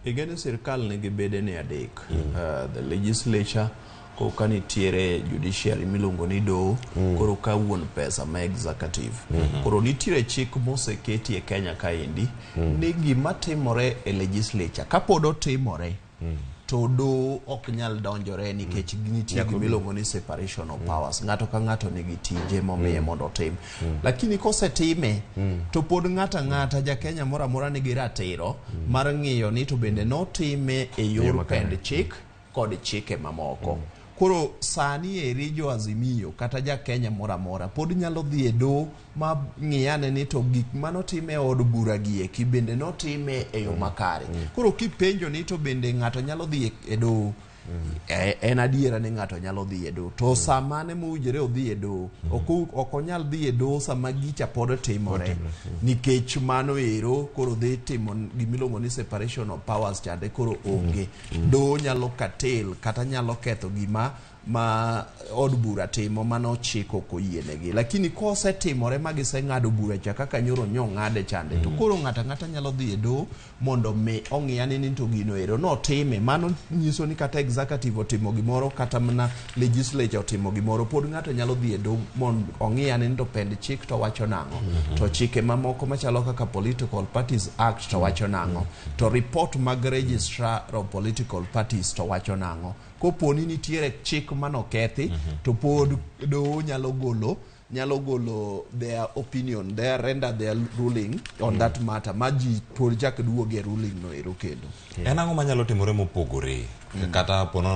Ing'e sirkal nigi bedene adek. The legislature, koro ka nitiere judiciary miluongo ni doho, koro ka wuon pesa ma executive. Koro nitiere chik moseketi e Kenya kaendi ni gima timore e legislature kapod otimore to doho ok nyal donjore nikech nitie gima iluongo ni separation of powers. Ng'ato ka ng'ato nigi tije momiye mondo otim. Lakini kosetime to pod ng'ato ang'ata ja Kenya moro amora nigi ratiro mar ng'iyo ni to bende notime e yor makare. pend chik kod chike mamoko. Koro sani eri jo Azimio kata ja Kenya moro amora pod nyalo dhi e doho ma ng'iyane ni to gik manotime e od bura gi eki bende notime e yo makare. Koro kipenjo ni to bende ng'ato nyalo dhi e doho, en adiera ni ng'ato nyalo dhi e doho. To sa mane mowinjore odhi e doho? Ok onyal dhi e doho sama gicha pod timore. Nikech mano ero koro dhi timo gimiluongo ni separation of powers chande koro onge. Doho nyalo curtail kata nyalo ketho gima ma od bura timo mano chik ok oyienegi. Lakini kosetimore ma giseng'ado bura cha kaka nyoro nyong'ade chande to koro ng'ato ang'ata nyalo dhi e doho mondo mi ong'iyane ni to gino ero notime. Mano nyiso ni kata executive otimo gimoro kata mana legislature otimo gimoro pod ng'ato nyalo dhi e doho mondo ong'iyane ni to pend chik to wacho nang'o. To chike mamoko machalo kaka Political Parties Act to wacho nang'o. To report mag Registrar of Political Parties to wacho nang'o. Kopo ni nitiere chik manokethi to pod doho nyalo golo their opinion, their render their ruling on that matter ma ji pod chak duoge ruling no ero kendo. En ang'o manyalo timore mopogore kata po nono?